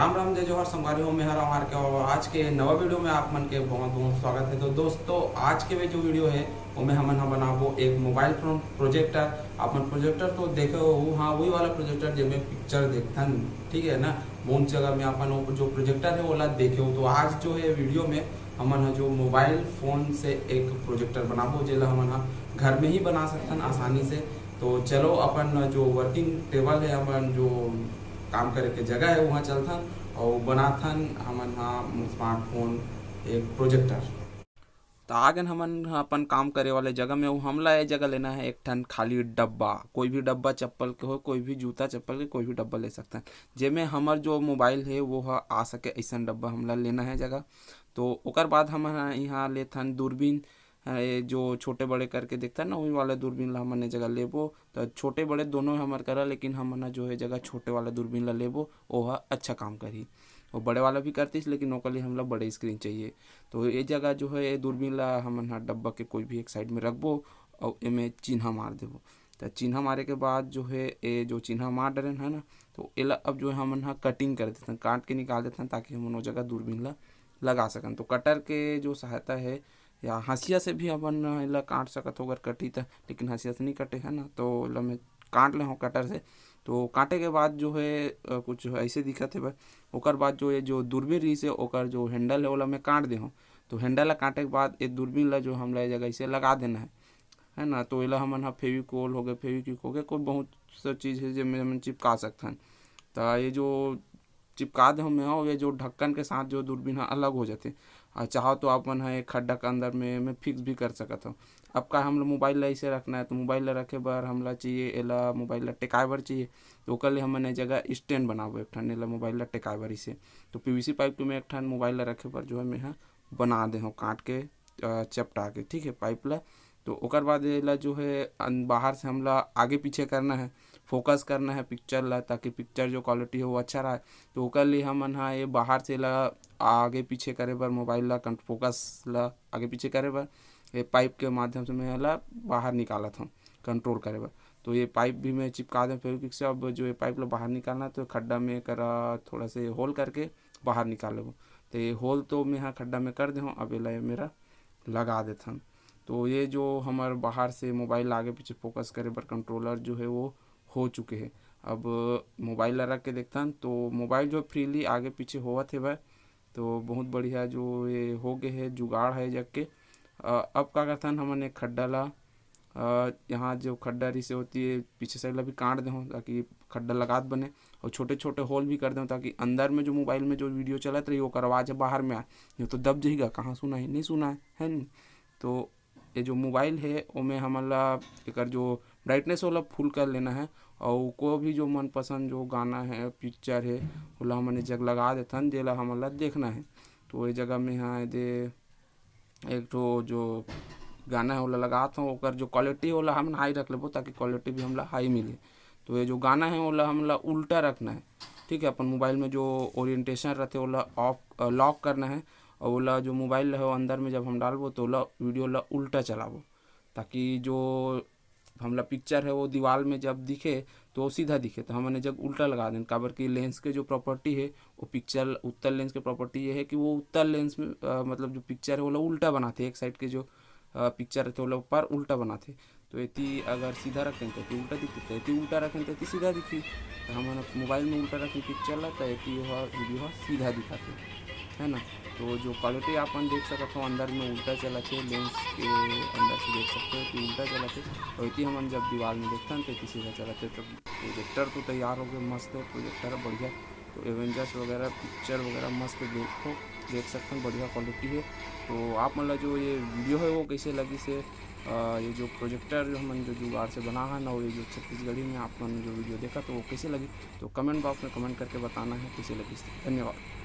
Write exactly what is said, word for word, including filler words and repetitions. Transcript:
राम राम, जय जोहार संगवारी हो, मैं हर आर के। और आज के नवा वीडियो में आप मन के बहुत बहुत स्वागत है। तो दोस्तों, आज के वे जो वीडियो है, वो में हमन ह बनाबो एक मोबाइल फोन प्रोजेक्टर। आप मन प्रोजेक्टर तो देखे हो, हाँ, वही वाला प्रोजेक्टर जेमे पिक्चर देखथन, ठीक है ना। बहुत जगह में अपन वो जो प्रोजेक्टर है, ओला देखे हो। तो आज जो है वीडियो में हमन ह जो मोबाइल फोन से एक प्रोजेक्टर बनाबो, जेला हमन ह घर में ही बना सकथन आसानी से। तो चलो, अपन जो वर्किंग टेबल है, अपन जो काम करे के जगह है, वहाँ चलथन और बनाथन हमन ह स्मार्टफोन एक प्रोजेक्टर। तो आगन हमन ह अपन काम करे वाले जगह में, वो हमला ये जगह लेना है एक ठन खाली डब्बा, कोई भी डब्बा चप्पल के हो, कोई भी जूता चप्पल के, कोई भी डब्बा ले सकथन, जेमे हमर जो मोबाइल है वो ह आ सके, ऐसन डब्बा हमला लेना है जगह। तो ओकर बाद हमन ह यहाँ लेथन दूरबीन, अ, ये जो छोटे बड़े करके देखथन ना, वही वाला दूरबीन ला हमन ये जगह लेबो। तो छोटे बड़े दोनों हमर करा, लेकिन हमन ह जो है जगह छोटे वाला दूरबीन ला लेबो, वो ह अच्छा काम करही। वो बड़े वाला भी करतीस, लेकिन ओकर लिए हमला बड़े स्क्रीन चाहिए। तो ये जगह जो है, ये दूरबीन ला हमन ह डब्बा के कोई भी एक साइड में रखबो और एमे चिन्हा मार देबो। तो चिन्हा मारे के बाद जो है, ये जो चिन्हा मार डरेन है ना, तो एला अब जो है हमन ह कटिंग कर देथन, काट के निकाल देथन, ताकि हमन वो जगह दूरबीन ला लगा सकन। तो कटर के जो सहायता है या हंसिया से भी अपन एला काट सकत हो अगर कटही त, लेकिन हंसिया से नहीं कटे है ना, तो एला मैं काट ले हूँ कटर से। तो काटे के बाद जो है, अ, कुछ ऐसे दिखत है बस। ओकर बाद जो ये जो दूरबीन रही से, ओकर जो हैंडल है, ओला मैं काट दे हूँ। तो हैंडल ला काटे के बाद ये दूरबीन ला जो हमला ये जगह इसे लगा देना है, है ना। तो एला हमन ह फेविकोल हो गए, फेविक्विक हो गए, कोई बहुत सा चीज़ है जेमे हमन चिपका सकथन। तो ये जो चिपका दे हूँ मैं, और ये जो ढक्कन के साथ जो दूरबीन ह अलग हो जाते। और चाहो तो आप मन ह एक खड्डा के अंदर में, में फिक्स भी कर सकत हो। अब का हमला मोबाइल ला ऐसे रखना है, तो मोबाइल ला रखे बर हमला चाहिए, एला मोबाइल ला टेकाए बर चाहिए। तो ओकर लिए हमन ए जगह स्टैंड बनाबो एक ठन, एला मोबाइल ला टेकाए बर इसे। तो पीवीसी पाइप के मैं एक ठन मोबाइल ला रखे बर जो है मैं ह बना दे हूँ काट के, अ, चपटा के, ठीक है, पाइप ला। तो ओकर बाद एला जो है अन-, बाहर से हमला आगे पीछे करना है, फोकस करना है पिक्चर ला, ताकि पिक्चर जो क्वालिटी हो वो अच्छा रहे। तो ओकर लिए हमन ह ये बाहर से ला आगे पीछे करे बर मोबाइल ला कन-, फोकस ला आगे पीछे करे बर ये पाइप के माध्यम से मैं एला बाहर निकालत हूँ कंट्रोल करे बर। तो ये पाइप भी मैं चिपका दें फेविक्विक से। अब जो ये पाइप ला बाहर निकालना है, तो खड्डा में करा थोड़ा से होल करके बाहर निकाल लेबो। तो ये होल तो मैं ह खड्डा में कर दे हूँ, अब एला ये मेरा लगा देथन। तो ये जो हमर बाहर से मोबाइल आगे पीछे फोकस करे बर कंट्रोलर जो है वो हो चुके है। अब मोबाइल ला रख के देखथन, तो मोबाइल जो फ्रीली आगे पीछे होवत हेवय, तो बहुत बढ़िया जो ये हो गए है, जुगाड़ है जग के। अ, अब का करथन, हमन एक खड्डा ला, अ, यहाँ जो खड्डा रिसे होती है पीछे साइड ला भी काट दे हूँ, ताकि खड्डा लगात बने, और छोटे छोटे होल भी कर दे हूँ, ताकि अंदर में जो मोबाइल में जो वीडियो चलत रही ओकर आवाज़ बाहर में आए। ये तो दब जही गा, कहाँ सुनाही, नहीं सुनाए, है नहीं। तो ये जो मोबाइल है ओमे हमन ला एकर जो ब्राइटनेस ओला फुल कर लेना है, और कोई भी जो मनपसंद जो गाना है, पिक्चर है, ओला हमन ए जग लगा देथन, जेला हमन ला देखना है। तो ये जगह में हाँ दे एक ठो जो गाना है ओला लगात हूँ, ओकर जो क्वालिटी है ओला हमन हाई रख लेबो, ताकि क्वालिटी भी हमला हाई मिले। तो ये जो गाना है ओला हमला उल्टा रखना है, ठीक है। अपन मोबाइल में जो ओरिएंटेशन रहते ओला ऑफ, अ, लॉक करना है, और ओला जो मोबाइल है अंदर में जब हम डालबो तो ओला वीडियो ला उल्टा चलाबो, ताकि जो हमला पिक्चर है वो दीवाल में जब दिखे तो वो सीधा दिखे। तो हमन ए जग उल्टा लगा देन, काबर कि लेंस के जो प्रॉपर्टी है वो पिक्चर, उत्तर लेंस के प्रॉपर्टी ये है कि वो उत्तर लेंस में, अ, मतलब जो पिक्चर है ओला उल्टा बनाथे, एक साइड के जो, अ, पिक्चर रहथे ओला ऊपर उल्टा बनाथे। तो एती अगर सीधा रखें तो एती उल्टा दिखथे, तो एती उल्टा रखें तो एती सीधा दिखही। तो हमन मोबाइल में उल्टा रखें पिक्चर ला, तो एती ह वीडियो ह सीधा दिखाथे, है ना। तो जो क्वालिटी आप मन देख सकत हो, अंदर में उल्टा चलत हे, लेंस के अंदर से देख सकते हो कि उल्टा चलत हे। और एती हमन जब दीवार में देखथन तो एती सीधा चलत हे। तो प्रोजेक्टर तो तैयार हो गए, मस्त है प्रोजेक्टर, बढ़िया। तो एवेंजर्स वगैरह पिक्चर वगैरह मस्त देखो, देख सकते हैं, बढ़िया क्वालिटी है। तो आप मन ला जो ये वीडियो है वो कैसे लगी से, अ, ये जो प्रोजेक्टर जो हमन जो जुगाड़ से बना है ना, और ये जो छत्तीसगढ़ी में आप मन जो वीडियो देखा तो वो कैसे लगी, तो कमेंट बॉक्स में कमेंट करके बताना है कैसे लगी से। धन्यवाद।